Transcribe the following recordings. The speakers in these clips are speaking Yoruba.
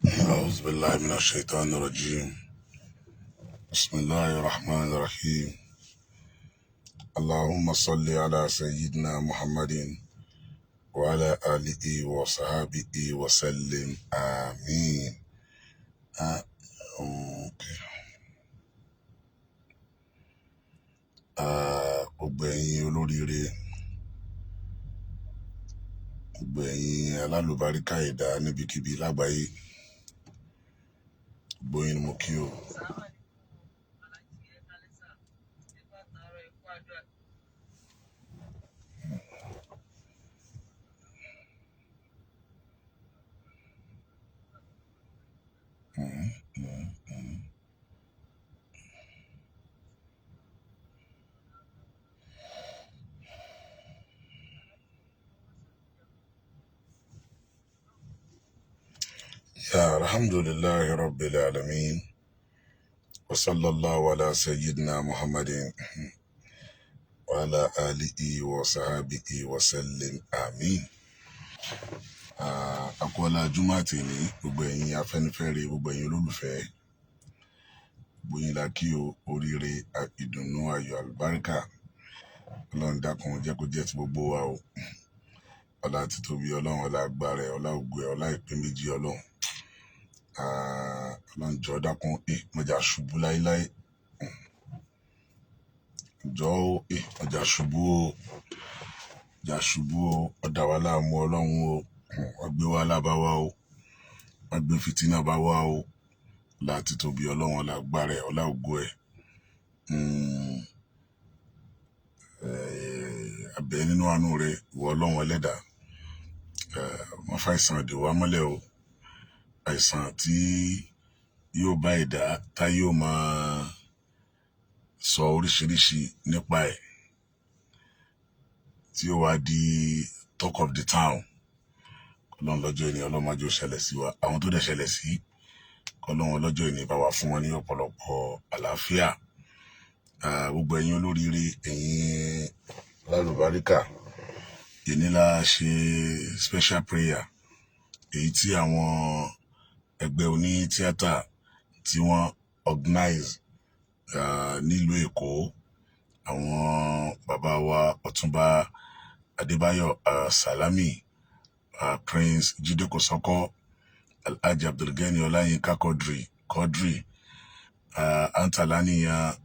أعوذ بالله من الشيطان الرجيم. بسم الله الرحمن الرحيم. اللهم صل على سيدنا محمد وعلى آله وصحبه وسلم، آمين. Okay. Gbogbo ẹ̀yin olóríire, gbogbo ẹ̀yin alálùbáríkà ẹ̀dá níbikíbi lágbàáyé, gbogbo yín ni mo kí o. Aláàjì, ẹ kálẹ́ sà, ẹ bá tààrọ, ẹ kú àdúrà. Ya alhamdulillahi rabbil alamin wa sallallahu ala sayyidina Muhammadin wa ala alihi wa sahabihi wa sallim, amin. Akọ́lá Júmọ́ tèmi, gbogbo ẹ̀yin Afẹ́nifẹ́re, gbogbo ẹ̀yin olólùfẹ́, gbogbo yín la kí o. Oríire, ìdùnnú, ayọ̀, àlùbáríkà, Ọlọ́run dákun jẹ́ kó jẹ́ ti gbogbo wa o. Ọlá títóbi Ọlọ́run, ọlá agbára ẹ̀, ọlá ògo ẹ̀, ọlá ìpín méjì Ọlọ́run. Ọlọ́run, jọ̀ọ́, dákun, má jà ṣubú láéláé. Jọ̀ọ́ o, má jà ṣubú o, jà ṣubú o. Ọ̀dà wa láàmú, Ọlọ́run o. Wọ́n gbé wàhálà bá wa o, wọ́n gbé fìtínà bá wa o. Ọlá títóbi Ọlọ́run, ọlá agbára ẹ̀, ọlá ògo ẹ̀. Abẹ nínú àánú rẹ, ìwọ Ọlọ́run ẹlẹ́dàá, wọ́n fa àìsàn dè wá mọ́lẹ̀ o. Àìsàn tí yóò bá ẹ̀dá tá yóò máa sọ oríṣiríṣi nípa ẹ̀, tí ó wá di talk of the town, Ọlọ́run lọ́jọ́ ìní, Ọlọ́run má jẹ́ ó ṣẹlẹ̀ sí wa. Àwọn tó dẹ̀ ṣẹlẹ̀ sí, Ọlọ́run ọlọ́jọ́ ìní bá wa fún wọn ní ọ̀pọ̀lọpọ̀ àlàáfíà. Gbogbo ẹ̀yin olóríire, ẹ̀yin lálùbáríkà, èní la ṣe special prayer èyí tí àwọn ẹgbẹ́ oní tíátà tí wọ́n organize nílùú Èkó. Àwọn bàbá wa, Ọ̀túnba Adébáyọ̀ Salami, Prince Jídé Kòsọ́kọ́, Alhaji Abdulgani Ọláyínká Quadri Quadri, Antalaniyan,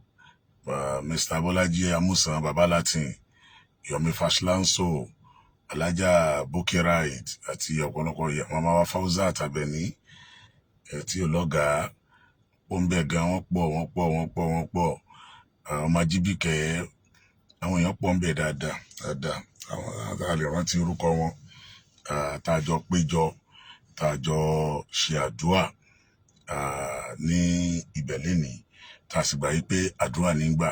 Mr Bọ́lájí Amusan, Baba Latin, Yomi Fashlanso, Alhaja Bukirite àti ọ̀pọ̀lọpọ̀ màmá wa Fauzat Abẹni tí ò lọ́gàá ó ń bẹ̀ gan. Wọ́n pọ̀, wọ́n pọ̀, wọ́n pọ̀, wọ́n pọ̀. Ọmọ Ajíbíkẹ́, àwọn èèyàn pọ̀ ń bẹ̀ dáadáa dáadáa, àwọn a lè rántí orúkọ wọn, tá a jọ péjọ, tá a jọ ṣe àdúrà ní ibẹ̀ lénìí, tá a sì gbà yí pé àdúrà nígbà,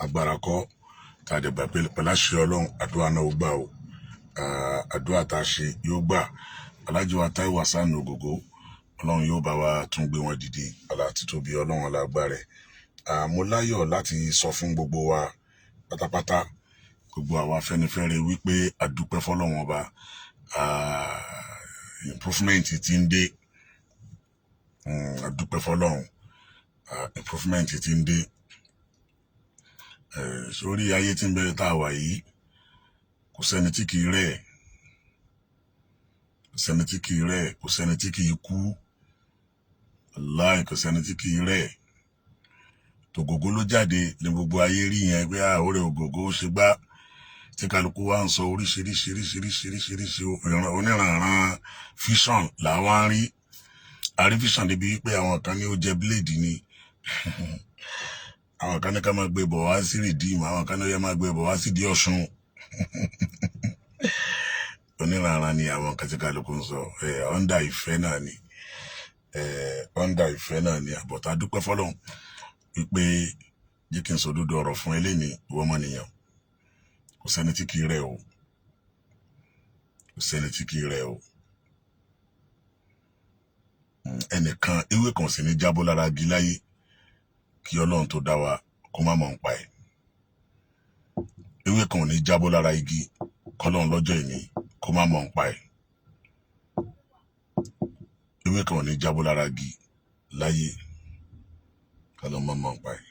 agbára kọ́, tá a dẹ̀ gbà pé pẹ̀lú àṣẹ Ọlọ́run, àdúrà náà ó gbà o. Àdúrà tá a ṣe yóò gbà. Aláàjì wa Táíwò Hasan Ògògó, Ọlọ́run yóò bá wa tún gbé wọn dìde, ọlá títóbi Ọlọ́run, alágbára ẹ̀. Mo láyọ̀ láti sọ fún gbogbo wa pátápátá, gbogbo àwa Afẹ́nifẹ́re, wípé a dúpẹ́ fọ́lọ́run Ọba, improvement ti ń dé. A dúpẹ́ fọ́lọ́run, improvement ti ń dé. Sórí ayé tí ń bẹ tá a wà yìí, kò sẹ́ni tí kìí rẹ̀, kò sẹ́ni tí kìí rẹ̀, kò sẹ́ni tí kìí kú. Wàláì, kò sẹ́ni tí kìí rẹ̀. Tògógó ló jáde ní gbogbo ayé rí yẹn pé àórẹ Ògògó ṣe gbá, tí kálukú wa ń sọ oríṣiríṣi oríṣiríṣi oríṣiríṣi oníranran version làwọn ń rí. Àrí version débi wípé àwọn kan ní ó jẹ bíléèdì ni, àwọn kan ní ká máa gbé bọ̀ wá sí Redeem, àwọn kan ní ó yẹ máa gbé bọ̀ wá sí di Ọ̀ṣun. Oníranran ni àwọn kan tí kálukú ń sọ. Under ìfẹ́ náà ni, under ìfẹ́ náà ni. Àbọ̀tá dúpẹ́ fọlọ́run wípé jẹ́ kí n sọ òdodo ọ̀rọ̀ fún eléyìí, ìwọ ọmọnìyàn, kò sẹ́ni tí kìí rẹ̀ o, kò sẹ́ni tí kìí rẹ̀ o. Ẹnìkan ewé kan sì ní jábọ́ lára igi láyé kí Ọlọ́run tó dá wa kó má mọ̀ ń pa ẹ̀. Ewé kan ò ní jábọ́ lára igi kọ́lọ́run lọ́jọ́ ìní kó má mọ̀ ń pa ẹ̀. Ewé kan ò ní jábọ́ lára igi láyé ká ló mọ̀ mọ̀ pa ẹ̀.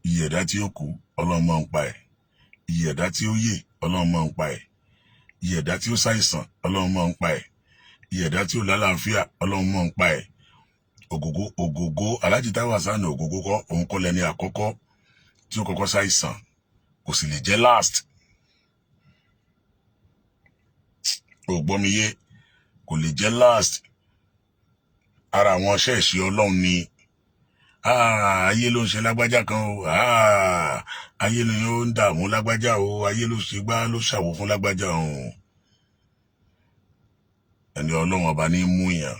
Iye ẹ̀dá tí ó kú, Ọlọ́run mọ̀ ń pa ẹ̀. Iye ẹ̀dá tí ó yè, Ọlọ́run mọ̀ ń pa ẹ̀. Iye ẹ̀dá tí ó ṣàìsàn, Ọlọ́run mọ̀ ń pa ẹ̀. Iye ẹ̀dá tí ó lálàáfíà, Ọlọ́run mọ̀ ń pa ẹ̀. Ògògó, Ògògó, Alhaji Taiwo Hassan Ògògó kọ́, òun kọ́ lẹni àkọ́kọ́ tí ó kọ́kọ́ ṣàìsàn, kò sì lè jẹ́ last. Ò gbọ́ mi yé, kò lè jẹ́ last. Ara àwọn iṣẹ́ ìṣe Ọlọ́run ni. Ayé ló ń ṣe lágbájá kan o, ayé ló ń dààmú lágbájá o, ayé ló ṣe gbá ló ṣàwò fún lágbájá o. Ẹni Ọlọ́run ọba ní mú yàn.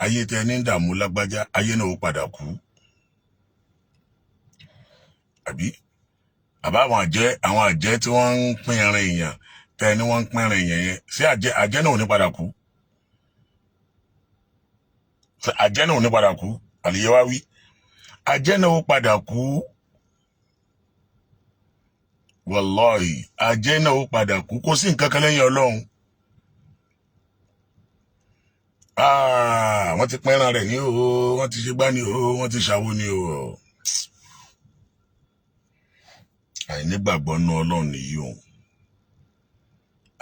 Ayé tẹ ní ń dààmú lágbájá, ayé náà ó padà kú. Àbí àbá àwọn àjẹ́ tí wọ́n ń pín ẹran èèyàn, tẹ ní wọ́n ń pín ẹran èèyàn yẹn, ṣé àjẹ́ náà ò ní padà kú? Ṣé àjẹ́ náà ò ní padà kú? Àlìyé wá wí, àjẹ́ náà ó padà kú. Wàláhì, àjẹ́ náà ó padà kú. Kò sí nǹkan kan lẹ́yìn Ọlọ́run. Wọ́n ti pín ẹran rẹ̀ ní o, wọ́n ti ṣe gbá ní o, wọ́n ti ṣàwo ní o. Àìnígbàgbọ́ nú Ọlọ́run nìyí o.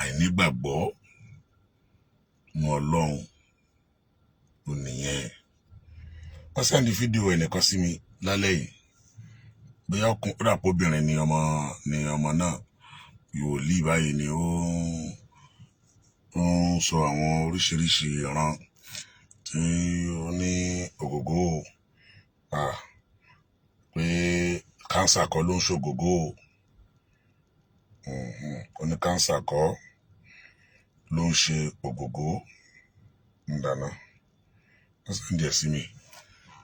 Àìnígbàgbọ́ nú Ọlọ́run ò nìyẹn. Wọ́n send fídíò ẹnìkan sí mi lálẹ́ yìí. Bóyá ọkùnrin, ó dàpọ̀ obìnrin ni ọmọ náà. Wòlíì báyìí ni ó ń sọ àwọn oríṣiríṣi ìran tí ó ní Ògògó, pé cancer kọ́ ló ń ṣògògó. Ó ní cancer kọ́ ló ń ṣe Ògògó. Ń dáná. Wọ́n send ẹ̀ sí mi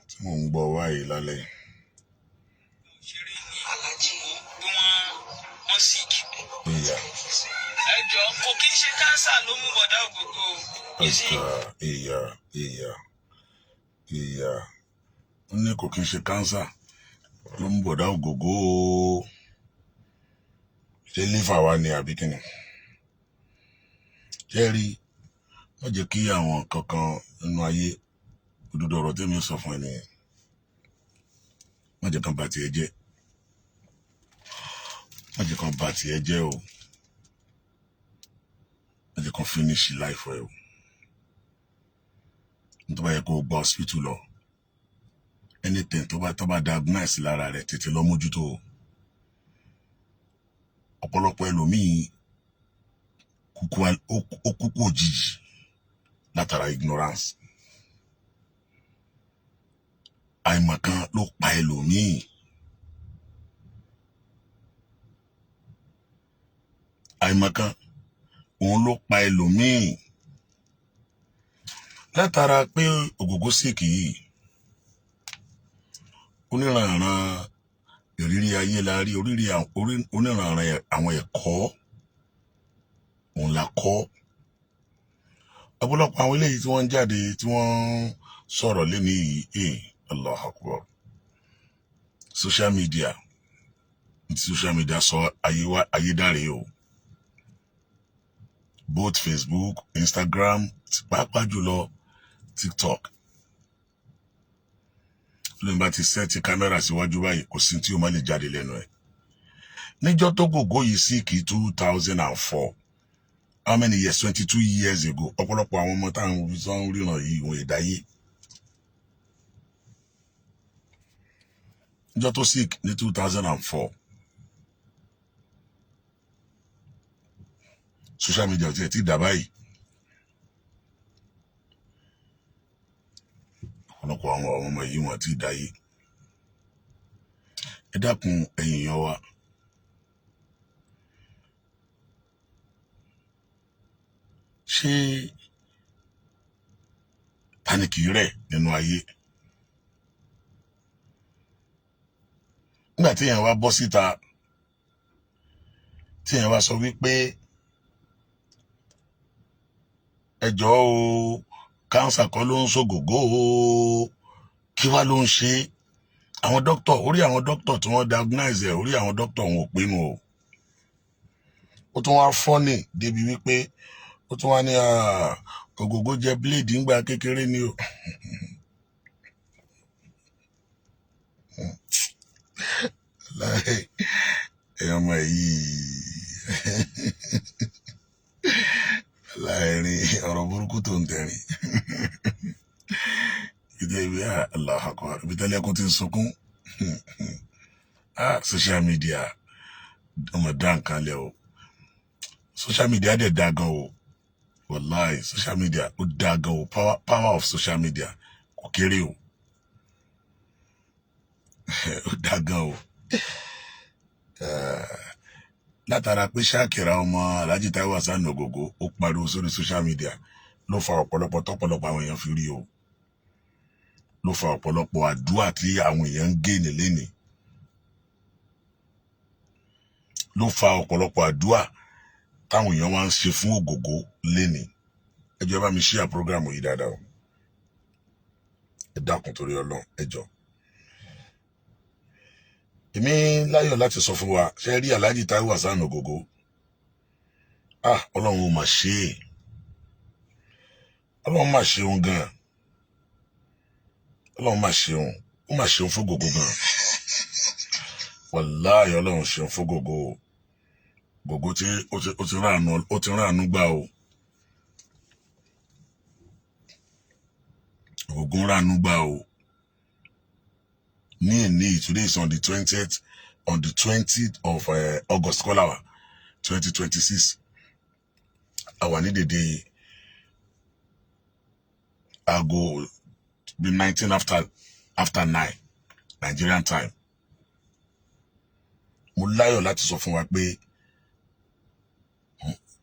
tí mò ń gbọ́ wáyé lálẹ́ yìí. Ṣeré ni bí wọ́n sick. Ìyá. Ẹ jọ, kò kí ń ṣe cancer ló mú bọ̀dá Ògògó o. You see? Ìyá, ìyá, ìyá. Ó ní kò kí ń ṣe cancer ló ń bọ̀dá Ògògó o. Ṣé liver wa ni àbí kíni? Ṣé ẹ rí, má jẹ́ kí àwọn kankan nínú ayé, òdodo ọ̀rọ̀ tẹ́mi sọ fún ẹ nìyẹn. Má jẹ́ kán bà tiẹ̀ jẹ́. Má jẹ́ kán bà tiẹ̀ jẹ́ o. Má jẹ́ kán finish life ẹ o. Nítorí bá yẹ kó o gba hospital lọ, anything tó bá diagnose lára rẹ̀, tètè lọ mójútó o. Ọ̀pọ̀lọpọ̀ ẹlòmíì kúkú, ó kúkú òjijì látara ignorance. Àìmọ̀kan ló pa ẹlòmíì. Àìmọ̀kan òun ló pa ẹlòmíì. Látara pé Ògògó sick yìí, oníranran ìrírí ayé la rí, oníranran àwọn ẹ̀kọ́ òun la kọ́. Ọ̀pọ̀lọpọ̀ àwọn eléyìí tí wọ́n ń jáde tí wọ́n ń sọ̀rọ̀ léni yìí, Allahu Akbar. Social media, ní social media sọ ayé wa ayédáre o. Both Facebook, Instagram, pàápàá jùlọ TikTok. Lóyún bá ti set camera síwájú báyìí, kò sí tí o má lè jáde lẹ́nu ẹ̀. Níjọ́ tó Ògògó yìí sick, 2004, how many years? 22 years ago. Ọ̀pọ̀lọpọ̀ àwọn ọmọ táwọn sọ ń ríran yìí, wọn ìdáyé. Níjọ́ tó sick ní 2004, social media ò tiẹ̀ ti dà báyìí. Ọ̀pọ̀lọpọ̀ àwọn ọmọ yìí wọn ti dáyé. Ẹ dákun, ẹ̀yin èèyàn wa, ṣé tani kì í rẹ̀ nínú ayé? Nígbà tí èèyàn wá bọ́ síta, tí èèyàn wá sọ wípé ẹ jọ̀ọ́ o, cancer kọ́ ló ń ṣògògó o, kí wá ló ń ṣe é? Àwọn dókítà, orí àwọn dókítà tí wọ́n diagnose ẹ̀, orí àwọn dókítà wọn ò pinnu o. Ó tún wá funny débi wípé ó tún wá ní, "Ah, Ògògó jẹ blade ńgbà kékeré ni o." Láì ẹ̀yàn ọmọ yìí, láìrin ọ̀rọ̀ burúkú tó ń tẹ̀rín ìdí ibi. Allahu Akbar, ibi tẹ́lẹ̀ kún ti ń sunkún. Ah, social media ọmọ dá nǹkan lẹ o. Social media dẹ̀ dá gan o. Wàláì, social media ó dá gan o. Power of social media kò kéré o. Ó dá gan o. Látara pé Ṣákìrà ọmọ Alhaji Taiwo Hassan Ogogo ó pariwo sórí social media ló fa ọ̀pọ̀lọpọ̀ tọ́pọ̀lọpọ̀ àwọn èèyàn fi rí o, ló fa ọ̀pọ̀lọpọ̀ àdúrà tí àwọn èèyàn ń gé ní lénìí, ló fa ọ̀pọ̀lọpọ̀ àdúrà táwọn èèyàn wá ń ṣe fún Ògògó lénìí. Ẹ jọ̀ọ́, ẹ bá mi share program yìí dáadáa o. Ẹ dákun torí Ọlọ́run, ẹ jọ̀ọ́. Èmi láyọ̀ láti sọ fún wa, ṣe rí Alhaji Taiwo Hassan Ogogo, ah, Ọlọ́run ò mà ṣe é. Ọlọ́run mà ṣeun gan. Ọlọ́run mà ṣeun, ó mà ṣeun fún Ògògó gan. Wàláyé, Ọlọ́run ṣeun fún Ògògó. Ògògó tí ó ti ráàánú gbà o. Ògògó ń ráàánú gbà o. Ní èní, today is on the 20th of August kọ́láwà 2026. Àwa ní dèdè aago bí 19 after 9 Nigerian time. Mo láyọ̀ láti sọ fún wa pé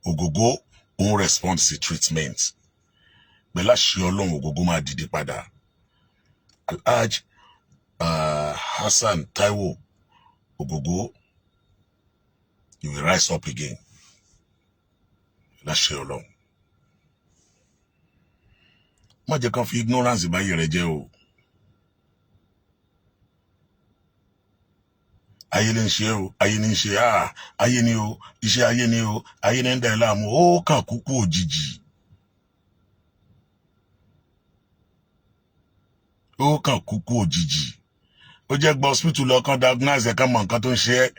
Ògògó ń respond sí treatment. Pẹ̀lú àṣẹ Ọlọ́run, Ògògó máa dìde padà. Alhaj Hassan Taiwo Ògògó, you will rise up again láṣẹ Ọlọ́run. Má jẹ́ kán fi ignorance báyìí rẹ jẹ́ o. Ayé ní ń ṣe o, ayé ní ń ṣe. Ah, ayé ni o, iṣẹ́ ayé ni o, ayé ní ń dà ẹ́ láàmú. Ó kàn kúkú òjijì, ó kàn kúkú òjijì. Ó jẹ́ gba hospital lọ, kán diagnose ẹ̀, kán mọ nǹkan tó ń ṣe ẹ́.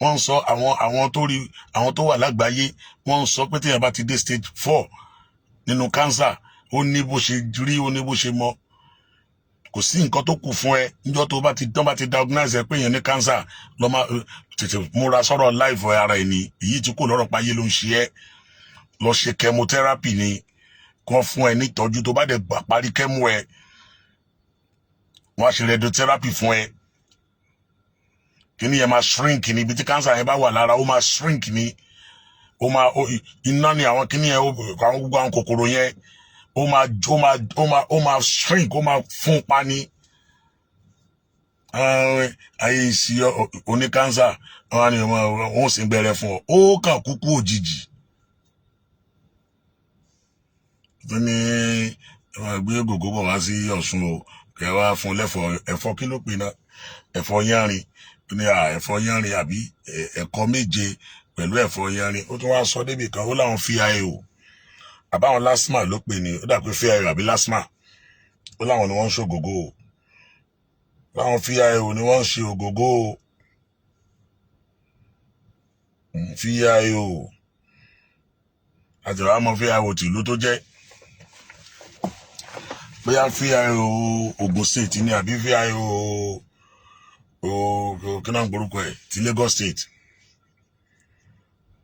Wọ́n ń sọ àwọn tó rí, àwọn tó wà lágbàáyé, wọ́n ń sọ pé téèyàn bá ti dé stage 4 nínú cancer, ó ní bó ṣe rí, ó ní bó ṣe mọ, kò sí nǹkan tó kù fún ẹ. Níjọ́ tó bá ti tán, bá ti diagnose ẹ pé èèyàn ní cancer, lọ máa tètè múra sọ̀rọ̀ life ara ẹ ni. Èyí tí kò lọ́rọ̀ páyé ló ń ṣe ẹ́. Lọ ṣe chemotherapy ni, kàn fún ẹ nítọ́jú. Tó bá dẹ̀ gbà parí chemo ẹ, wọ́n á ṣe radiotherapy fún ẹ. Kíní yẹn máa shrink ni. Ibi tí cancer yẹn bá wà lára, ó máa shrink ni. Ó máa iná ni àwọn kíní yẹn, àwọn gbogbo àwọn kòkòrò yẹn, ó máa shrink, ó máa fún pa ni. Ayé ìsì oní cancer, wọn ni wọn sì ń gbẹrẹ fún ọ, ó kàn kúkú òjijì. Tó ní ẹ gbé gògó bọ̀ wá sí Ọ̀ṣun o, kẹ wá fún lẹ́fọ̀ ẹ̀fọ́. Kí ló pè náà? Ẹ̀fọ́ yánrin ní ẹ̀fọ́ yánrin àbí ẹ̀kọ́ méje pẹ̀lú ẹ̀fọ́ yánrin. Ó tún wá sọ débì kan, ó láwọn FIA àbáwọn LASTMA ló pè ní. Ó dà pé FIA àbí LASTMA, ó láwọn ni wọ́n ń ṣògógó o. Láwọn FIA ni wọ́n ń ṣe ògógó o. FIA o, àti wàá mọ FIA tìlú tó jẹ́, bóyá FIA Ogun State ni àbí FIA o kí náà ń gbórúkọ ẹ̀ ti Lagos State.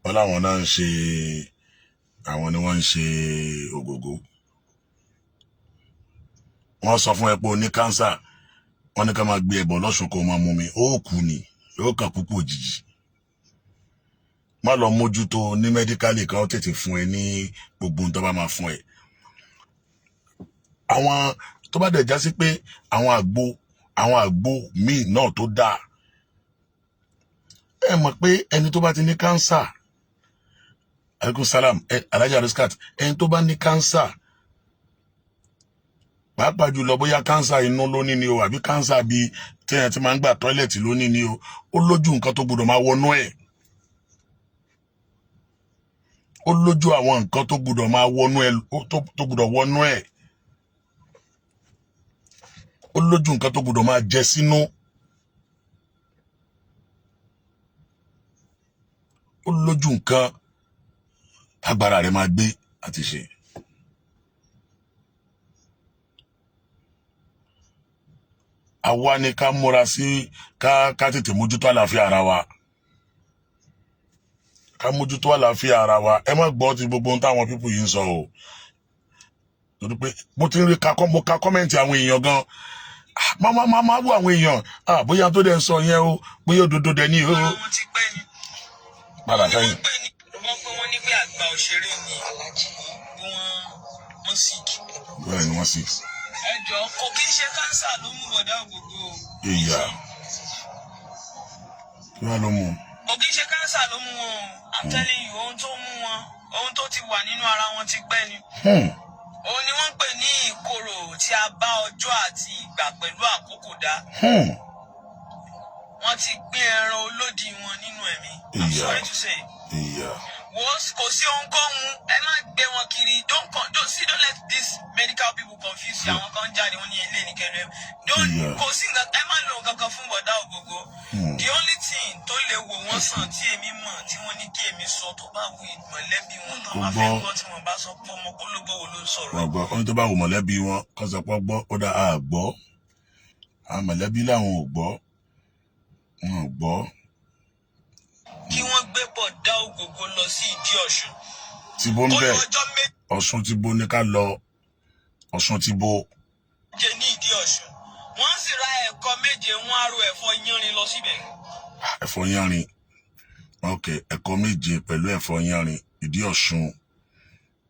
Wọ́n láwọn náà ń ṣe, àwọn ni wọ́n ń ṣe ògògó. Wọ́n sọ fún ẹ pé o ní cancer, wọ́n ní ká máa gbé ẹbọ lọ́sùn kó máa mú mi, ó kú ni, ó kàn kúkú òjijì. Má lọ mójútó ní medically, kan tètè fún ẹ ní gbogbo ohun tó bá máa fún ẹ. Àwọn tó bá dẹ̀ já sí pé àwọn àgbo míì náà tó dáa, ẹ mọ̀ pé ẹni tó bá ti ní cancer, alaikum salam ẹ Alhaji Ariskat, ẹni tó bá ní cancer. Pàápàá jùlọ, bóyá cancer inú ló ní ni o, àbí cancer bíi téèyàn ti máa ń gbà toilet ló ní ni o, ó lójú nǹkan tó gbọ́dọ̀ máa wọnú ẹ̀. Ó lójú àwọn nǹkan tó gbọ́dọ̀ máa wọnú ẹ̀, tó gbọ́dọ̀ wọnú ẹ̀. Ó lójú nǹkan tó gbọ́dọ̀ máa jẹ sínú. Ó lójú nǹkan tágbára rẹ̀ máa gbé àti ṣe. Àwa ni ká múra sí ká tètè mójútó àlàáfíà ara wa, ká mójútó àlàáfíà ara wa. Ẹ má gbọ́ ti gbogbo ohun táwọn people yìí ń sọ o, torí pé mo ti ń rí kakọ́, mo ka comment àwọn èèyàn gan. Má má má má wú àwọn èèyàn, bóyá tó dẹ̀ ń sọ yẹn o, bóyá òdodo dẹ̀ ní o. Ara wọn ti pẹ́ ni. Padà Wọ́n ní sẹ́yìn. wọ́n pè ní, wọ́n pé, wọ́n ní pé àgbà òṣèré ni bí wọ́n sick. Bẹ́ẹ̀ ni, wọ́n sì. Ẹ jọ, kò kí ń ṣe cancer ló mú bọ̀dá Ògògó o. Ìyá, kí wàá ló mú un? Kò kí ń ṣe cancer ló mú wọn o. I'm telling you, ohun tó mú wọn, ohun tó ti wà nínú ara wọn ti pẹ́ ni. Òun ni wọ́n ń pè ní ìkorò tí a bá ọjọ́ àti ìgbà pẹ̀lú àkókò dá. Wọ́n ti gbé ẹran olódì wọn nínú ẹ̀mí. I'm sorry to say. Wo, kò sí ohunkóhun, ẹ má gbé wọn kiri. Don't see, don't let these medical people confuse you. Àwọn kan jáde, wọn ní ilé ní kẹlẹ. Don't. Kò sí nǹkan, ẹ má lo nǹkan kan fún bọ̀dá Ògògó. The only thing tó lè wò wọ́n sàn tí èmi mọ̀, tí wọ́n ní kí èmi sọ, tó bá wù mọ̀lẹ́bí wọn tán Kò bá fẹ́ gbọ́. gbọ́, tí wọ́n bá sọ pé ọmọ kólóbó wo ló ń sọ̀rọ̀. Wọn gbọ́. Ohun tó bá wù mọ̀lẹ́bí wọn kó sọ pé gbọ́, ó dá a gbọ́. Àwọn mọ̀lẹ́bí làwọn ò gbọ́, wọn ò gbọ́. Kí wọ́n gbé bọ̀dá Ògògó lọ sí ìdí Ọ̀ṣun. Tí bó ń Kó bẹ̀ lọ ọjọ́ Ọ̀ṣun tí bó ní ká lọ, Ọ̀ṣun tí bó. 7 ní ìdí Ọ̀ṣun, wọ́n sì ra ẹ̀kọ 7, wọ́n á ro ẹ̀fọ́ yánrin lọ síbẹ̀. Ẹ̀fọ́ yánrin, ok. Ẹ̀kọ 7 pẹ̀lú ẹ̀fọ́ yánrin, ìdí Ọ̀ṣun,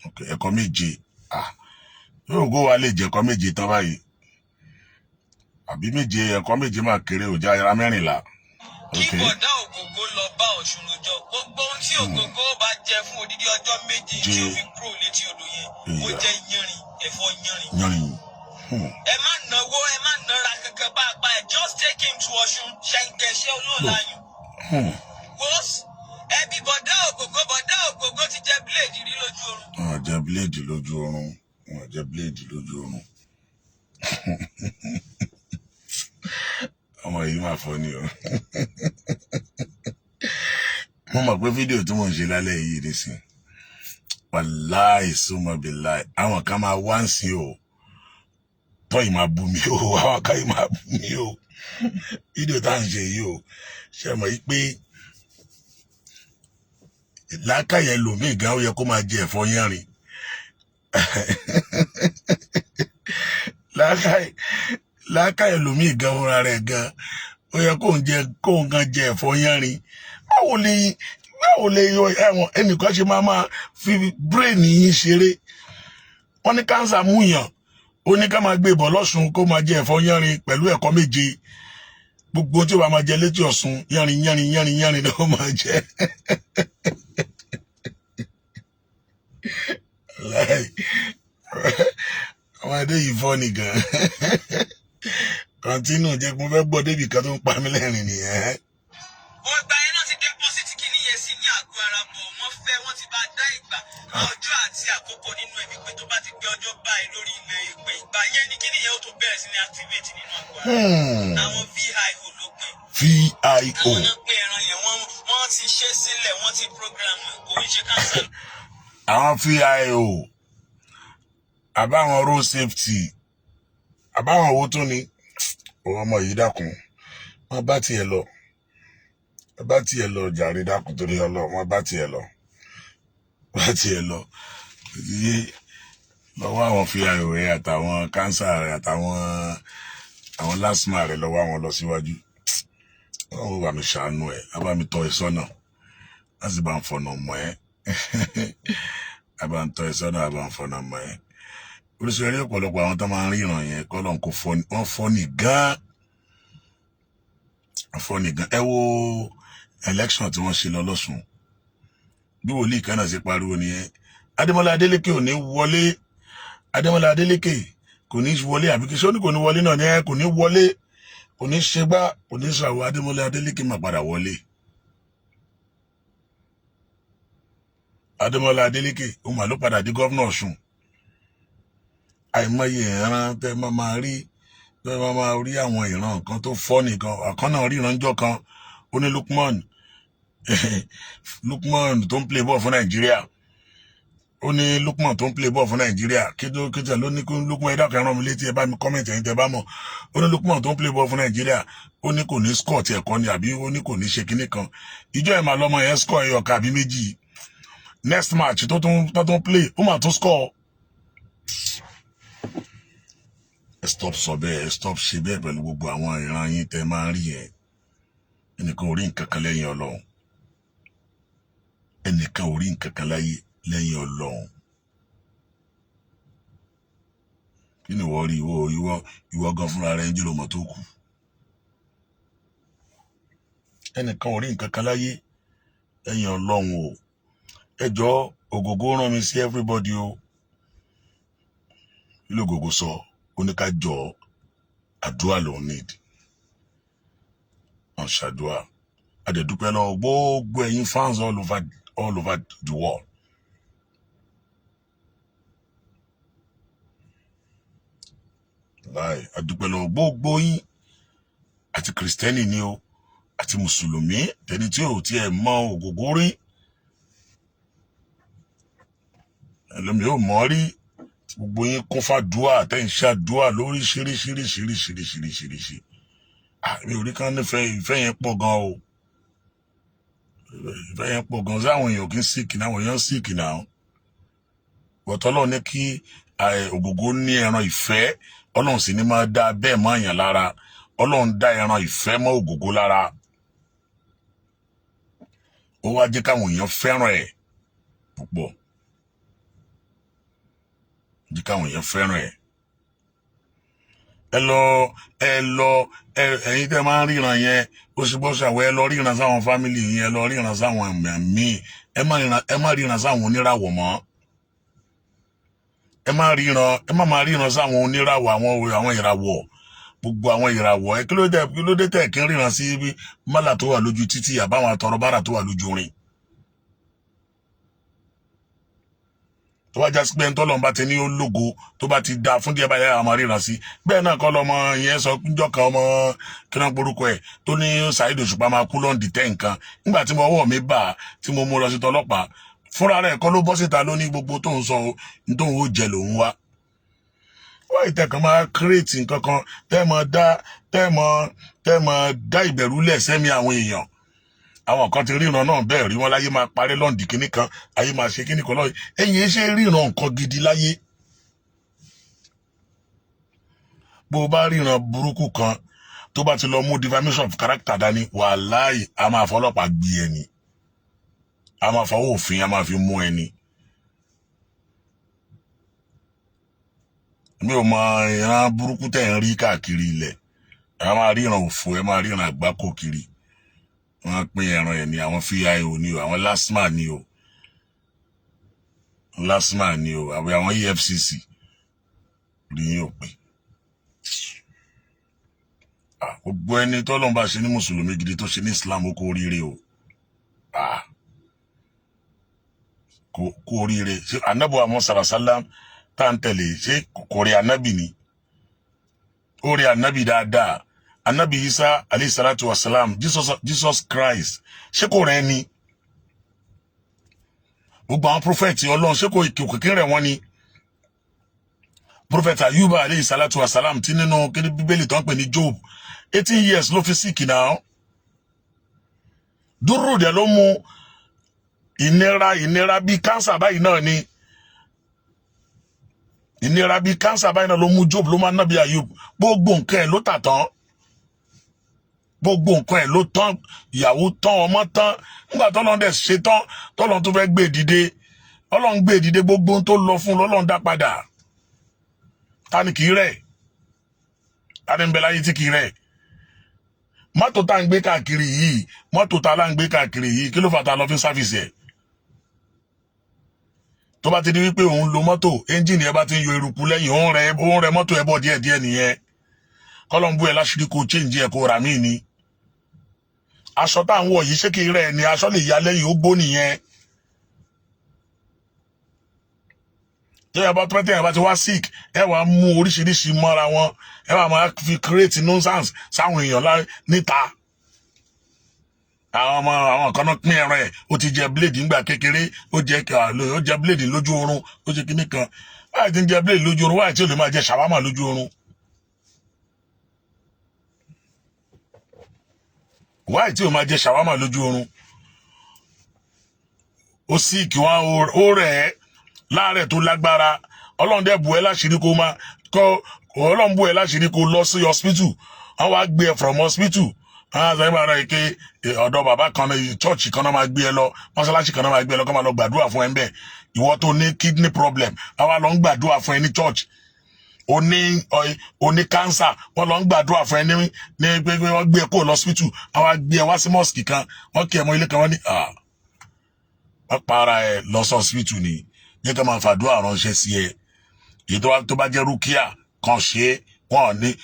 ok. Ẹ̀kọ 7, ah, yóò gó wa lè jẹ ẹ̀kọ 7 tán báyìí, àbí 7, ẹ̀kọ 7 máa kéré, ò já ara 14. Kí Ok. bọ̀dá Ògògó lọ bá Ọ̀ṣun rojọ́ gbogbo ohun tí Ògògó bá jẹ fún odidi ọjọ́ 7 tí ó fi kúrò létí odò yẹn, ó jẹ́ yánrin, ẹ̀fọ́ yánrin. Yánrin. Ẹ má náwó, ẹ má nára kankan bá a pa ẹ. Just take him to Ọ̀ṣun, ṣẹ̀ǹgẹ̀ṣẹ̀ olóòláyùn. Wos, ẹbí bọ̀dá Ògògó, bọ̀dá Ògògó ti jẹ blade rí lójú oorun. Wọn ò jẹ blade lójú oorun, wọn ò jẹ blade lójú oorun. Ọmọ yìí máa fọ́ ni o. Mo mọ̀ pé fídíò tí mò ń ṣe lálẹ́ yìí nísìn, wàláì, súnmọ́ bíláì, àwọn kan máa wá ń sin o, tọ́ yìí máa bú mi o, àwọn kan yìí máa bú mi o. Fídíò tá à ń ṣe yìí o, ṣe mọ̀ yìí pé làákàyè lòmíì gan, ó yẹ kó máa jẹ ẹ̀fọ́ yánrin. Làákàyè lòmíì gan fúnra rẹ̀ gan, ó yẹ kó ń jẹ, kó ń gan jẹ ẹ̀fọ́ yánrin. Báwo lè yọ ẹ̀wọ̀n ẹnìkan ṣe máa fi brain yín ṣeré? Wọ́n ní cancer mú yàn, ó ní ká máa gbé bọ̀ lọ́sùn, kó máa jẹ ẹ̀fọ́ yánrin pẹ̀lú ẹ̀kọ 7. Gbogbo tí ó bá máa jẹ létí Ọ̀ṣun, yánrin yánrin yánrin yánrin ló máa jẹ. Láì àwọn adé yìí fọ́ nìkan. Continue, jẹ́ kí mo fẹ́ gbọ́ débi kan tó ń pa mí lẹ́rìn nìyẹn. Ọgbà yẹn náà ti deposit kìíní yẹn sí ní àgọ́ ara bọ̀, wọ́n fẹ́, wọ́n ti bá dá ìgbà, ọjọ́ àti àkókò nínú ẹ̀mí pé tó bá ti gbé ọjọ́ báyìí lórí ilẹ̀ ìpè, ìgbà yẹn ni kìíní yẹn ó tó bẹ̀rẹ̀ sí ní activate nínú àgọ́ ara. Àwọn VIO ló pín. VIO. Àwọn náà pín ẹran yẹn, wọ́n ti ṣe sílẹ̀, wọ́n ti program ẹ̀, kò ń ṣe cancer. Àwọn VIO, àbáwọn road safety, àbáwọn owó tó ní òun ọmọ yìí, dákun, wọn bá tiẹ̀ lọ, wọn bá tiẹ̀ lọ jàre, dákun, torí Ọlọ́run, wọn bá tiẹ̀ lọ, bá tiẹ̀ lọ yé lọ́wọ́ àwọn VIO rẹ̀ àtàwọn cancer rẹ̀ àtàwọn àwọn LASTMA rẹ̀ lọ́wọ́ àwọn lọ síwájú. Ọlọ́run bá mi ṣàánú ẹ̀, á bá mi tọ́ ẹ sọ́nà, á sì bá ń fọ̀nà mọ́ ẹ́, á bá ń tọ́ ẹ sọ́nà, á bá ń fọ̀nà mọ́ ẹ́. Oríṣiríṣi eré, ọ̀pọ̀lọpọ̀ àwọn tó máa ń ríran yẹn kọ́ lọ́n kó wọ́n fọ́ ní gan, wọ́n fọ́ ní gan. Ẹ wo election tí wọ́n ṣe lọ lọ́sùn, bí wòlíì kan náà ṣe pariwo nìyẹn: Adémọ́lá Adélékè ò ní wọlé, Adémọ́lá Adélékè kò Kò ní wọlé àbí kí ṣé ó ní kò ní wọlé náà ní ẹ kò ní wọlé, kò ní ṣe gbá, kò ní ṣàwọ. Adémọ́lá Adélékè máa padà wọlé. Adémọ́lá Adélékè ó mà ló padà di governor Ọ̀ṣun. Àìmọye ìran tẹ máa máa rí, tẹ máa máa rí àwọn ìran kan tó fọ́ nìkan. Àkàn náà ríran jọ kan, ó ní Lukman Lukman tó ń play ball fún Nàìjíríà, ó ní Lukman tó ń play ball fún Nàìjíríà, kí ló kí ló ní kí Lukman, ẹ dákun, ẹ rán mi létí, ẹ bá mi comment ẹ̀yin tẹ bá mọ̀. Ó ní Lukman tó ń play ball fún Nàìjíríà, ó ní kò ní score tiẹ̀ kọ́ ni, àbí ó ní kò ní ṣe kinní kan. Ìjọ ẹ̀ máa lọ́mọ yẹn score ẹyọ kan àbí méjì. Next match tó tún play, ó mà tún score. Ẹ stop sọ bẹ́ẹ̀, ẹ stop ṣe bẹ́ẹ̀ pẹ̀lú gbogbo àwọn ìran yín tẹ máa ń rí yẹn. Ẹnìkan ò rí nǹkan kan lẹ́yìn Ọlọ́run. Ẹnìkan ò rí nǹkan kan láyé lẹ́yìn Ọlọ́run. Kí ni ìwọ rí? Ìwọ gan fúnra rẹ ń jùlọ mọ tó kù. Ẹnìkan ò rí nǹkan kan láyé lẹ́yìn Ọlọ́run o. Ẹ jọ̀ọ́, Ògògó rán mi sí everybody o. Kí ló Ògògó sọ? Ó ní ká jọ àdúrà lòún need. Wọn ṣàdúrà, àdẹ̀dúpẹ́ lọ́wọ́ gbogbo ẹ̀yin fans all over the world. Láì àdúpẹ́ lọ́wọ́ gbogbo yín, àti kìrìsìtẹ́nì ni o, àti mùsùlùmí, tẹni tí ò tiẹ̀ mọ Ògògó rí, ẹlòmíì ò mọ̀ rí. Gbogbo yín kún fàdúà, tẹ́ ń ṣàdúà lóríṣiríṣiríṣiríṣiríṣiríṣi. Mi ò rí kán nífẹ̀ẹ́. Ìfẹ́ yẹn pọ̀ gan o, ìfẹ́ yẹn pọ̀ gan. Sáwọn èèyàn kì í síkì náà? Àwọn èèyàn síkì náà. Bọ̀tọ́ Ọlọ́run ní kí Ògògó ní ẹran ìfẹ́. Ọlọ́run sì ní máa dá bẹ́ẹ̀ mọ́ èèyàn lára. Ọlọ́run dá ẹran ìfẹ́ mọ́ Ògògó lára, ó wá jẹ́ káwọn èèyàn fẹ́ràn ẹ̀ púpọ̀, jẹ́ káwọn èèyàn fẹ́ràn ẹ̀. Ẹ lọ, ẹ lọ, ẹ ẹ̀yin tẹ́ máa ń ríran yẹn, ó ṣe bọ́ ṣàwọ̀. Ẹ lọ ríran sáwọn family yẹn, ẹ lọ ríran sáwọn ẹ̀mí. Ẹ má ríran sáwọn oníràwọ̀ mọ́. Ẹ má ríran, ẹ má máa ríran sáwọn oníràwọ̀, àwọn ìràwọ̀, gbogbo àwọn ìràwọ̀ ẹ. Kí ló dé tẹ̀ kí n ríran sí ibi mọ́là tó wà lójú títì, àbáwọn àtọrọbárà tó wà lójú rìn? Tó bá jásí pé ntọ́lọ́n bá ti ní ó lógo, tó bá ti da fún díẹ̀ báyà, àmọ́ ríran sí bẹ́ẹ̀ náà kọ́. Lọ́mọ yẹn sọ níjọ́ kan, ọmọ kíná porúkọ ẹ̀ tó ní Saheed Òṣùpá máa kú lọ́ǹdì tẹ́ nǹkan. Nígbà tí mo ọwọ́ mi bà á, tí mo mú lọ sí tọlọ́pàá, fúnra rẹ̀ kọ́ ló bọ́ síta ló ní gbogbo tó ń sọ tóun ó jẹ lòun wá. Wọ́n ìtẹ̀kàn máa kírètì nǹkan kan tẹ́ mọ dá ìbẹ̀rù lẹ̀ sẹ́mi àwọn èèyàn. Àwọn kan ti ríran náà bẹ́ẹ̀ rí wọn láyé máa parí lọ́ǹdì kínní kan, ayé máa ṣe kínní kan lọ́yìn. Ẹ̀yìn ṣe ríran nǹkan gidi láyé. Bó o bá ríran burúkú kan, tó bá ti lọ mú defamation of character dání, wàláì, a máa fọlọ́pàá gbé ẹni, a máa fọwọ́ òfin, a máa fi mú ẹni. Mi ò mọ ìran burúkú tẹ̀ ń rí káàkiri ilẹ̀. Ẹ máa ríran òfò, ẹ máa ríran àgbákò kiri. Wọ́n pín ẹran ẹ̀ ní àwọn fíìò ní o, àwọn LASTMA ní o, LASTMA ní o, àwọn EFCC rí yín ò pé. Gbogbo ẹni tọ́lọ́run bá ṣe ní mùsùlùmí gidi, tó ṣe ní Islam, ó kú oríire o. Kú oríire. Ṣé anabu àmọ́ sàràsálàm tá à ń tẹ̀lé, ṣé kò rí anabi ni? Ó rí anabi dáadáa. Anabi Isa alayhi salatu wa salam, Jesus Christ, ṣé kò rẹ́ ni? Gbogbo àwọn prophet Ọlọ́run, ṣé kò kìkì rẹ̀ wọ́n ni? Prophet Ayuba alayhi salatu wa salam, tí nínú kíní Bíbélì tó ń pè ní Job, 18 years ló fi sick náà. Dúró dẹ̀ ló mú ìnira bíi cancer báyìí náà ni. Ìnira bíi cancer báyìí náà ló mú Job, ló máa nábì Ayub. Gbogbo nǹkan ẹ̀ ló tà tán, gbogbo nǹkan ẹ̀ ló tán, ìyàwó tán, ọmọ tán. Nígbà tọ́lọ́run dẹ̀ ṣe tán, tọ́lọ́run tó fẹ́ gbé dìde, Ọlọ́run gbé dìde. Gbogbo ohun tó lọ fún lọ́lọ́run dá padà. Ta ni kì í rẹ̀? Ta ni ń bẹ láyé tí kì í rẹ̀? Mọ́tò tá ń gbé káàkiri yìí, mọ́tò tá là ń gbé káàkiri yìí, kí ló fà tá lọ fi service ẹ̀? Tó bá ti di wípé òun lo mọ́tò, ẹ́ńjìnì ẹ bá ti ń yọ eruku lẹ́yìn, òun rẹ mọ́tò ẹ bọ̀ díẹ̀díẹ̀ nìyẹn. Kọ́lọ́mbù ẹ láṣìírí kó change ẹ, kó rà míì ni. Aṣọ tá à ń wọ̀ yìí, ṣé kí rẹ̀ ni? Aṣọ lè ya lẹ́yìn, ó gbó nìyẹn. Tẹ́yà bá tẹ́yà bá ti wá sick, ẹ wàá mú oríṣiríṣi mọ́ra wọn, ẹ wàá máa fi create nonsense sáwọn èèyàn níta. Àwọn ọmọ àwọn kan náà pín ẹran ẹ, ó ti jẹ blade ńgbà kékeré, ó jẹ blade lójú oorun, ó jẹ kíní kan. Báyìí ti ń jẹ blade lójú oorun, wáyé tí ó lè máa jẹ shawarma lójú oorun? Wáyé tí ó máa jẹ shawarma lójú oorun? Ó sì kí wọn ó rẹ̀ ẹ́ láàárẹ̀ tó lágbára. Ọlọ́run dẹ̀ bù ẹ́ láṣìírí kó máa kọ́, Ọlọ́run bù ẹ́ láṣìírí kó lọ sí hospital. Wọ́n wá gbé ẹ from hospital, wọ́n á sọ nípa ara ike ọ̀dọ̀ bàbá kan ní church kan náà máa gbé ẹ lọ, mọ́ṣáláṣí kan náà máa gbé ẹ lọ, kó máa lọ gbàdúrà fún ẹ ń bẹ̀. Ìwọ tó ní kidney problem, wọ́n wá lọ ń gbàdúrà fún ẹ ní church. Oní cancer, wọ́n lọ ń gbàdúrà fún ẹ ní pé wọ́n gbé ẹ kó lọ hospital, wọ́n wá gbé ẹ wá sí mosque kan, wọ́n kí ẹ mọ ilé kan, wọ́n ní wọ́n para ẹ lọ sí hospital ni. Jẹ́ ká máa fàdúrà ránṣẹ́ sí ẹ. Èyí tó bá jẹ́ rúkìá kan ṣe é, wọn ní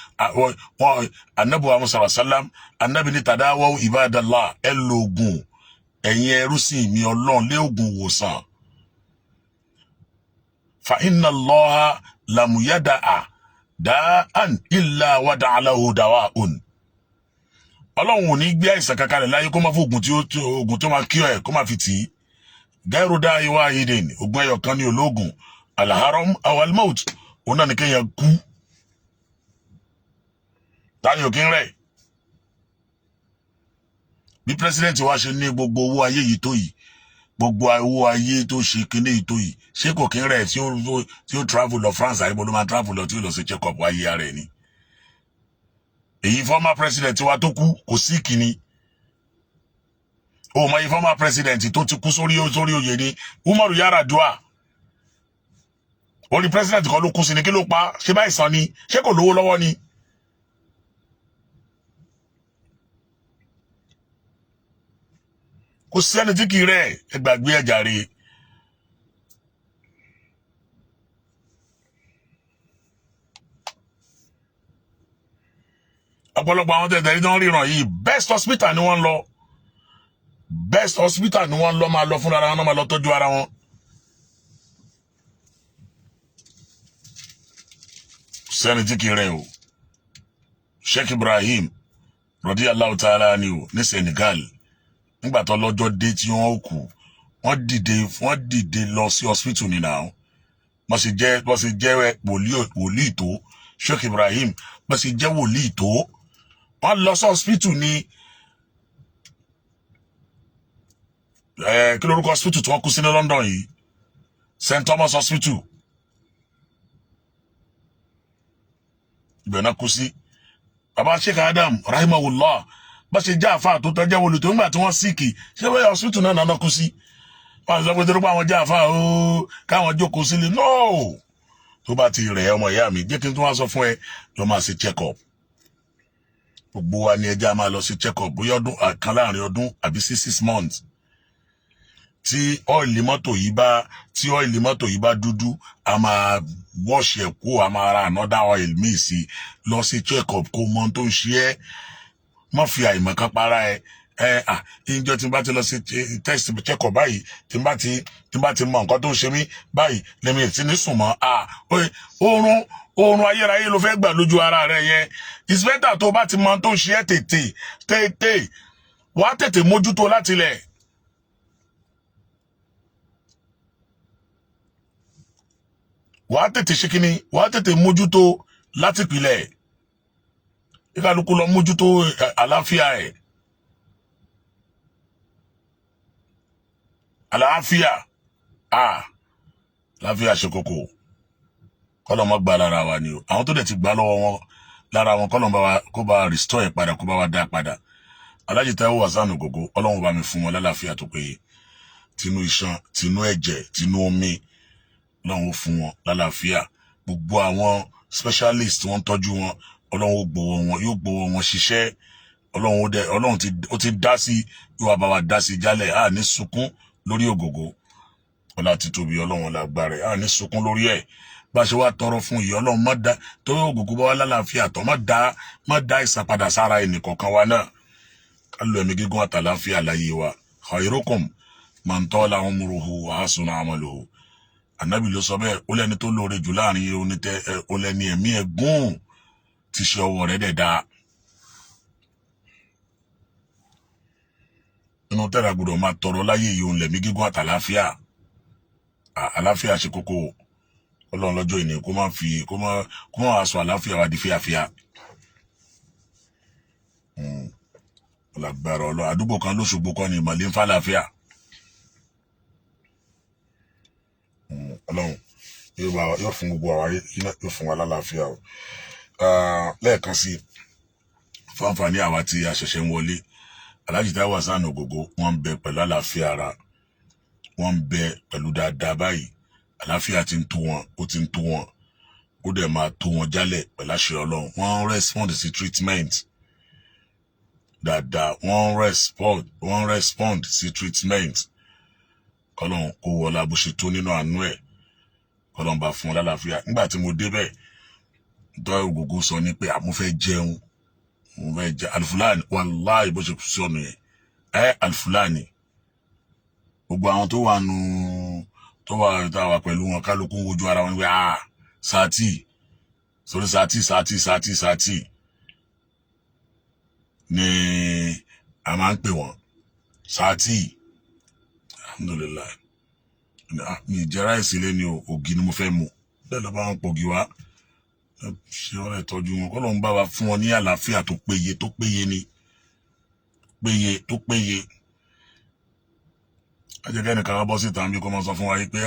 wọn. Anabi wa musa salam, anabi ní tadawaw ibadallah, ẹ lògùn, ẹ̀yin ẹrúsìn mi Ọlọ́run, lé ògùn wòsàn. Fa inna Allaha lam yada'a da'an illa wada'a lahu dawa'un. Ọlọ́run ò ní gbé àìsàn kankan rẹ̀ láyé kó má fún oògùn tí ó oògùn tó máa kí ẹ, kó má fi tì í. Gairu da'i wahidin, oògùn ẹyọ kan ní olóògùn, alharam aw almaut, òun náà ní kéèyàn kú. Tani ò kí ń rẹ̀? Bí president wa ṣe ní gbogbo owó ayé yìí tó yìí, gbogbo owó ayé tó ṣe kíní yìí tó yìí, ṣé kò kí ń rẹ̀ tí ó travel lọ France? Àyíbó ló máa travel lọ tí ó lọ sí check up ayé ara ẹ̀ ni. Èyí former president wa tó kú, kò sí kíní o mọ iye former president tó ti kú sórí oyè ni. Umaru Yar'Adua, orí president kan ló kú sí ni. Kí ló pa? Ṣé báyìí sàn ni? Ṣé kò lówó lọ́wọ́ ni? Kò sẹ́ni tí kì í rẹ̀. Ẹ gbàgbé ẹ̀ jàre. Ọ̀pọ̀lọpọ̀ àwọn tẹ̀tẹ̀ ní wọ́n ríran yìí, best hospital ni wọ́n ń lọ, best hospital ni wọ́n ń lọ, máa lọ fúnra wọn, máa lọ tọ́jú ara wọn. Sẹ́ni tí kì í rẹ̀ o. Sheikh Ibrahim radiyallahu ta'ala ni o ní Senegal, nígbà tó lọ́jọ́ dé tí wọ́n kú, wọ́n dìde lọ sí hospital nínú àwọn. Wọ́n sì jẹ́ wòlíì tó, Sheikh Ibrahim, wọ́n sì jẹ́ wòlíì tó, wọ́n lọ sí hospital ní kí lórúkọ hospital tí wọ́n kú sí ní London yìí? St Thomas Hospital, ibẹ̀ náà kú sí. Baba Sheikh Adam rahimahullah, bá ṣe já àfa tó tọ́jú wòlíì tó, ńgbà tí wọ́n sick, ṣé wọ́n hospital náà náà kú sí? Wọ́n sọ pé torí pé àwọn já àfa ooo, káwọn jókòó sílé. No, tó bá ti rẹ̀, ọmọ ìyá mi, jẹ́ kí n tún wá sọ fún ẹ, lọ máa ṣe check up. Gbogbo wa ni ẹja máa lọ sí check up, bóyá ọdún kan láàrin ọdún àbí sí 6 months. Tí oil mọ́tò yìí bá dúdú, a máa wash ẹ̀ kó, a máa ra another oil míì sí. Lọ sí check up kó mọ ohun tó ń ṣe ẹ́. Má fi àìmọ̀ kan para ẹ. Ẹ à ìjọ tí n bá ti lọ sí test check up báyìí, tí n bá ti mọ nǹkan tó ń ṣe mí báyìí, lèmi ì tí ní sùn mọ́. À oorun ayérayé ló fẹ́ gbà lójú ara rẹ yẹn. It's better tó o bá ti mọ ohun tó ń ṣe ẹ́, tètè tètè wàá tètè mójútó láti ilẹ̀. Wàá tètè ṣe kínní, wàá tètè mójútó láti ìpìlẹ̀. Kíkálukú lọ mójútó àlàáfíà ẹ̀. Àlàáfíà, àlàáfíà ṣe kókó. Kọ́lọ́ mọ́ gbà lára wa ni o. Àwọn tó dẹ̀ ti gbà lọ́wọ́ wọn lára wọn, kọ́lọ́ bá wa kó bá restore ẹ̀ padà, kó bá wa dá padà. Alhaji Taiwo Hassan Ogogo, Ọlọ́run bá mi fún wọn lálàáfíà tó péye, tinú iṣan, tinú ẹ̀jẹ̀, tinú omi. Ọlọ́run ó fún wọn lálàáfíà. Gbogbo àwọn specialist wọ́n ń tọ́jú wọn, Ọlọ́run ó gbowó wọn, yóò gbowó wọn ṣiṣẹ́. Ọlọ́run ó dẹ, Ọlọ́run ti ó ti dá sí, yóò wá bá wa dá sí jálẹ̀. À ní sunkún lórí Ògògó. Ọlá títóbi Ọlọ́run lágbára ẹ̀, à ní sunkún lórí ẹ̀. Bá a ṣe wá tọrọ fún ìyá, Ọlọ́run má dá tó Ògògó bá wà lálàáfíà tán, má dá ìsàn padà sára ẹnìkọ̀ọ̀kan wa náà. Ká lo ẹ̀mí gígùn àtàláfíà láyé wa. Khairukum man tala umruhu wa hasuna amaluhu. Ànábì ló sọ bẹ́ẹ̀. Ó lẹ́ni tó lóore jù láàrin onítẹ ẹ, ó lẹ́ni ẹ̀mí ẹ̀ gùn tí ṣe ọwọ́ rẹ̀ dẹ̀ dáa. Nínú tẹ́lá gbọ́dọ̀ máa tọrọ láyé yìí, òun lẹ̀mí gígùn àtàláfíà. Àlàáfíà ṣe kókó. Ọlọ́run lọ́jọ́ ìní kó má fi kó má wàá sọ àlàáfíà wa di fíafíà. Lágbára Ọlọ́run, àdúgbò kan lóṣogbo kan ní ìmọ̀lẹ́ ń fàlàáfíà. Ọlọ́run yóò bá yóò fún gbogbo àwa yóò fún wa lálàáfíà o. Lẹ́ẹ̀kan sí, fún àǹfààní àwa tí a ṣẹ̀ṣẹ̀ ń wọlé, Alhaji Taiwo Hassan Ogogo, wọ́n ń bẹ pẹ̀lú àlàáfíà ara, wọ́n ń bẹ pẹ̀lú dáadáa báyìí. Àlàáfíà ti ń tó wọn, ó ti ń tó wọn, ó dẹ̀ máa tó wọn jálẹ̀ pẹ̀lú àṣẹ Ọlọ́run. Wọ́n ń respond sí treatment dáadáa, wọ́n ń respond sí treatment. Kọ́lọ́n kó wọlá bó ṣe tó nínú àánú ẹ̀, kọ́lọ́n bá fún wọn lálàáfíà. Nígbà tí mo débẹ̀, tọ́ Ògògó sọ ní pé àmú fẹ́ jẹun, mo fẹ́ jẹ alufulani. Wàláì, bó ṣe sọ nìyẹn ẹ, alufulani. Gbogbo àwọn tó wà nù, tó wà tá a wà pẹ̀lú wọn, kálukú ń wojú ara wọn pé, ah, sati sórí sati sati sati sati ni a máa ń pè wọ́n, sati. Alhamdulillahi, mi jẹ rice lé ní o, ògì ni mo fẹ́ mu. Bẹ́ẹ̀ ló bá wọn pògì wá. Ṣé wọn lè tọ́jú wọn? Kọ́ ló ń bá wa fún wọn ní àlàáfíà tó péye, tó péye ni, péye tó péye. Ajẹ́kẹ́ nìkan wá bọ́ síta bí kò máa sọ fún wa yìí pé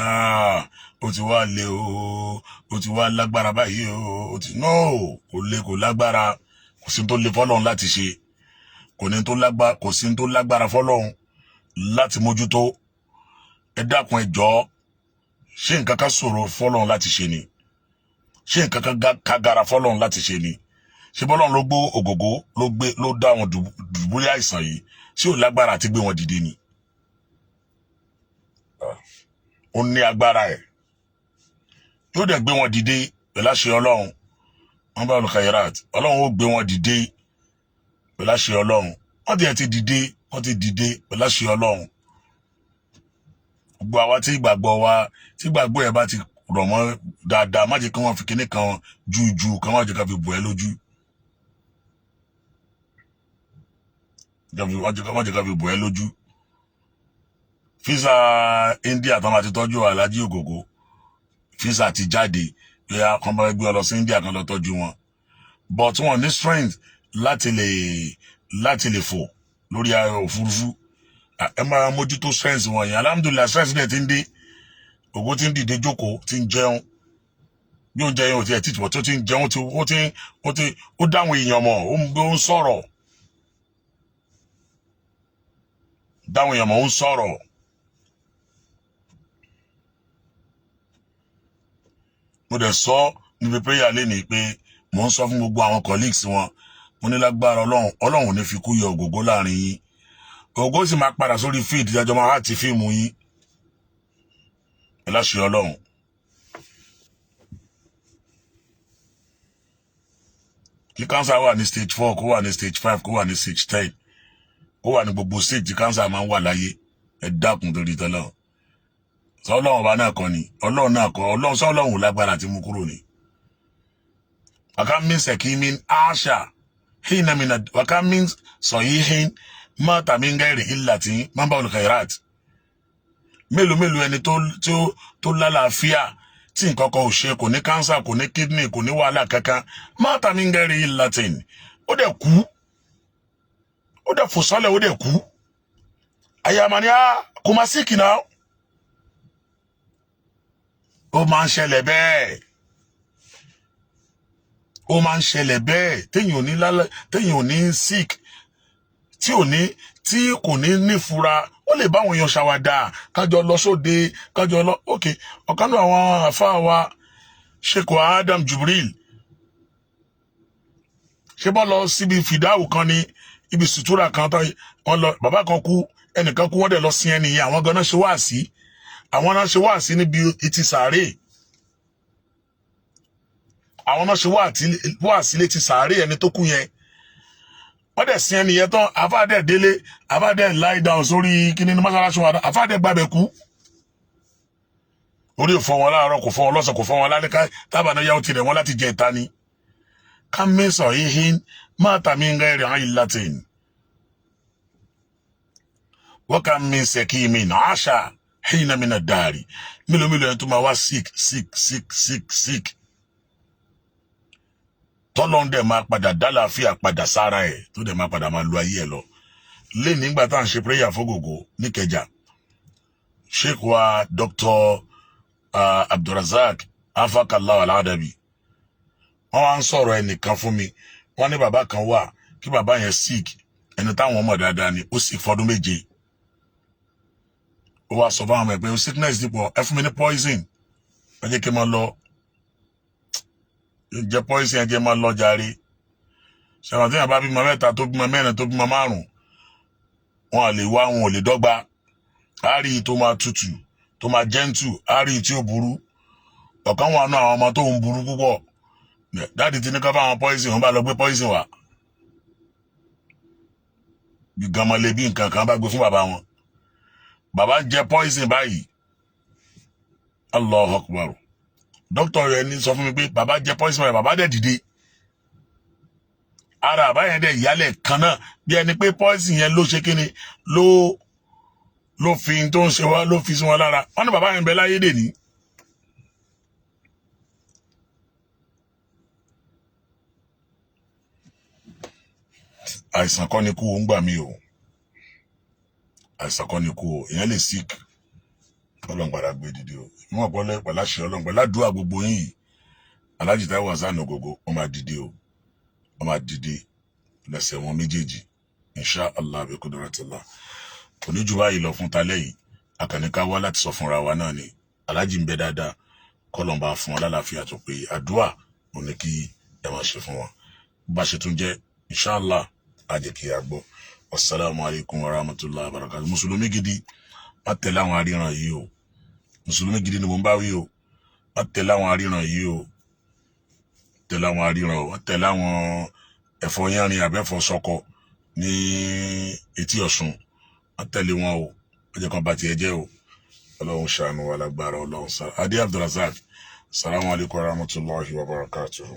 ó ti wá le o, ó ti wá lágbára báyìí o, ó ti no, kò le, kò lágbára. Kò sí tó le fọ́lọ́run láti ṣe, kò ní tó lágbára, kò sí tó lágbára fọ́lọ́run láti mójútó. Ẹ dákun, ẹ jọ̀ọ́, ṣé nǹkan kan ṣòro fọ́lọ́run láti ṣe ni? Ṣé nǹkan kan kagara fọ́lọ́run láti ṣe ni? Ṣé bọ́lọ́run ló gbó Ògògó, ló gbé, ló dá wọn dùbúlẹ̀ àìsàn yìí, ṣé ò lágbára àti gbé wọn dìde ni? Ó ní agbára ẹ̀, yóò dẹ̀ gbé wọn dìde pẹ̀lú àṣẹ Ọlọ́run. Wọn bá olùkàyẹrát, Ọlọ́run ó gbé wọn dìde pẹ̀lú àṣẹ Ọlọ́run. Wọ́n ti ẹ̀ ti dìde, wọ́n ti dìde pẹ̀lú àṣẹ Ọlọ́run. Gbogbo àwa tí ìgbàgbọ́ wa, tí ìgbàgbọ́ ẹ̀ bá ti rọ̀ mọ́ dáadáa, má jẹ́ kí wọ́n fi kinní kan jújú kan, má jẹ́ ká fi bò ẹ́ lójú, má jẹ́ ká fi bò ẹ́ lójú. Visa India tó máa ti tọ́jú Alhaji Ògògó, visa ti jáde pé a kàn bá gbé ọ lọ sí India kan lọ tọ́jú wọn, but wọn ní strength láti lè fò lórí òfurufú. Ẹ máa mójútó strength wọn yẹn. Alhamdulillahi, strength náà ti ń dé. Ògo ti ń dìde jókòó, ti ń jẹun. Bí oúnjẹ yẹn ò tiẹ̀ tìtì bọ̀, tó ti ń jẹun, ó ti ó dáwọn èèyàn mọ̀, ó ń sọ̀rọ̀, dáwọn èèyàn mọ̀, ó ń sọ̀rọ̀. Mo dẹ̀ sọ níbi prayer lénìí pé mò ń sọ fún gbogbo àwọn colleagues wọn, mo ní lágbára Ọlọ́run, Ọlọ́run ò ní fi kú yọ Ògògó láàrin yín. Ògògó sì máa padà sórí field ìdájọ́ máa ti fíìmù yín ẹ láṣẹ Ọlọ́run. Kí cancer wà ní stage 4, kó wà ní stage 5, kó wà ní stage 10, kó wà ní gbogbo stage tí cancer máa ń wà láyé, ẹ dákun torí tọ́lọ́ sọ. Ọlọ́run ọba náà kọ́ ni, Ọlọ́run náà kọ́, Ọlọ́run sọ, Ọlọ́run ò lágbára tí mú kúrò ni. Wàká min sẹ̀kí min àṣà hìnà mi wàká min sọ̀yí mọ́ta mi ń gẹ́rì ìlà tí máa ń bá olùkàyàrát. Mélòó mélòó ẹni tó lálàáfíà tí nǹkan kan ò ṣe, kò ní kánsà, kò ní kídìnì, kò ní wàhálà kankan, mọ́ta mi ń gẹ́rì ìlà tí ó dẹ̀ kú, ó dẹ̀ fò sálẹ̀, ó dẹ̀ kú. Àyàmà ni a kò máa síkì náà. Ó máa ń ṣẹlẹ̀ bẹ́ẹ̀, ó máa ń ṣẹlẹ̀ bẹ́ẹ̀, téèyàn ò ní lálẹ́, téèyàn ò ní sick, tí ò ní, tí kò ní nífura. Ó lè báwọn èèyàn ṣàwàdà, kájọ lọ sóde, kájọ lọ. Ok, ọ̀kan náà àwọn àfáà wa, Sheikh Adam Jubril, ṣé bọ́ lọ síbi fìdáwù kan ní ibi sùtúrà kan tán, wọ́n lọ, bàbá kan kú, ẹnìkan kú, wọ́n dẹ̀ lọ sin ẹnìyẹn. Àwọn ganan ṣe wá sí Àwọn náà ṣe wá sí níbi ìtì sàárè, àwọn náà ṣe wá sí létí sàárè ẹni tó kú yẹn. Wọ́n dẹ̀ sin ẹni yẹn tán, àfáà dẹ̀ délé, àfáà dẹ̀ lie down sórí kíní ní mọ́sálásí wọn, àfáà dẹ̀ gbàbẹ̀ kú. Orí ò fọ́ wọn láàárọ̀, kò fọ́ wọn lọ́sàn, kò fọ́ wọn lálẹ́. Ká tábà náà yàwó tirẹ̀ wọn láti jẹ ìta ni. Ká mẹ́sàn ihin máa tàmí ń gẹ́rẹ̀ àwọn ìlàtìn wọ́n ká mi sẹ́kì mi náà àṣà hìnà mi náà dàrí. Mélòó mélòó ẹni tó máa wá sick, sick, sick, sick, sick, tọ́lọ́n dẹ̀ máa padà dálàáfíà padà sára ẹ̀, tó dẹ̀ máa padà máa lo ayé ẹ̀ lọ. Lé nígbà tá à ń ṣe prayer fógògó níkẹjà, Sheikh wa Dr. Abdulrazak Afakallah Aladabi, wọ́n wá ń sọ̀rọ̀ ẹnìkan fún mi. Wọ́n ní bàbá kan wà kí bàbá yẹn sick, ẹni táwọn ọmọ dáadáa ni, ó sick fọdún 7. Ó wá sọ fáwọn ọmọ ẹ pé sickness dípò, ẹ fún mi ní poison, ẹ jẹ́ kí n máa lọ jẹ poison, ẹ jẹ́ máa lọ jàre. Ṣàwọn tí yàrá bá bímọ mẹ́ta, tó bímọ mẹ́rin, tó bímọ márùn, wọn à lè wá, wọn ò lè dọ́gba. Á rí i tó máa tutù, tó máa gentle, á rí i tí ó burú. Ọ̀kan wà nù àwọn ọmọ tó ń burú púpọ̀. Daddy ti ní ká fáwọn poison, wọn bá lọ gbé poison wá bí gamale bí nǹkan kan, bá gbé fún bàbá wọn. Bàbá jẹ poison báyìí. Allahu Akbar. Dókítà rẹ ní sọ fún mi pé bàbá jẹ poison báyìí, bàbá dẹ̀ dìde, ara àbá yẹn dẹ̀ yálẹ̀ kan náà, bí ẹni pé poison yẹn ló ṣe kíni, ló fi tó ń ṣe wá, ló fi sí wọn lára. Wọn ní bàbá yẹn bẹ láyé dè ní. Àìsàn kọ́ ni kú o ń gbà mí o, àìsàn kọ́ ni kú o. Èèyàn lè sick, Ọlọ́run padà gbé dìde o. Ìmọ̀ ọ̀pọ̀lọpọ̀ pẹ̀lú àṣẹ Ọlọ́run, pẹ̀lú àdúrà gbogbo yín yìí, Alhaji Taiwo Hassan Ogogo, wọ́n máa dìde o, wọ́n máa dìde lẹ́sẹ̀ wọn méjèèjì, insha Allah bi kudratillah. Kò ní jù báyìí lọ fún talẹ́ yìí. Àkànníká wá láti sọ fúnra wa náà ni Alhaji ń bẹ dáadáa, kọ́lọ̀ ń bá fún wọn lálàáfíà tó pé. Àdúrà ò ní kí ẹ máa ṣe fún wọn bá ṣe tún jẹ́, insha Allah, á jẹ́ kí a gbọ́. Wasalaamu alaykum wa rahmatulahi wa barakatuh. Mùsùlùmí gidi, má tẹ̀lé àwọn aríran yìí o. Mùsùlùmí gidi ni mò ń bá wí o. Má tẹ̀lé àwọn aríran yìí o. Tẹ̀lé àwọn aríran o. Má tẹ̀lé àwọn ẹ̀fọ́ yánrin àbẹ́fọ́ sọkọ ní etí Ọ̀ṣun. Má tẹ̀lé wọn o. Má jẹ́ kán ba tiẹ̀ jẹ́ o. Ọlọ́run ṣàánú wa lágbára Ọlọ́run. Adé Abdulrasaq, salamu alaykum wa rahmatulahi wa barakatuhu.